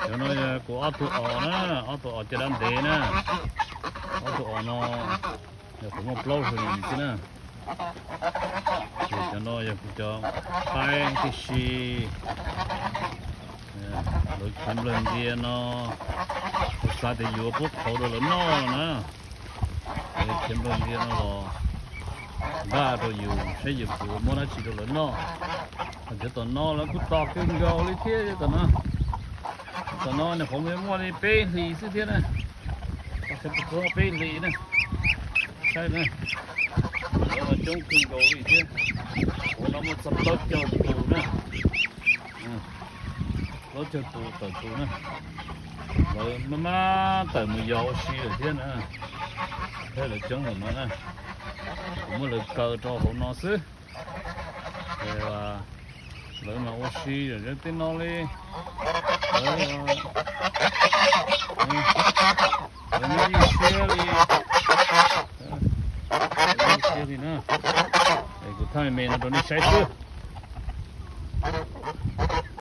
Cov no yog kuv ob tug os na, ob tug os caj dab ntev na. Ob tug os no yog kuv muaj plaub hlis xwb na. Ces cov no yog kuv cov qaib tib si. Lawv khiav nplawg ntias no, kuv xav tias yuav pub qhauv rau lawv noj na. Khiav nplawg ntias no los npaj rau yus saib yus puas muab dab tsi rau lawv noj. Cov tom no lawv kuj tos kawg nkaus li thiab tom no. Tom no nyuam qhuav muaj li peb hlis xwb thiab na. Peb hlis na. Saib na, lawv coob kawg nkaus li thiab. Hauv no muaj txog plaub caug tus na. Plaub caug tus tawm tus na. Lawv maj maj tawm mus yos ua si lawm thiab na. Thiab lawv coob lawm no na. Kuv muab lawv kaw rau hauv no xwb. Lawv mas ua si zom zaws tej no li. Lawv, lawv muaj ib siab li, ib siab li na. Es kuv thaj me me no rau nej saib xwb.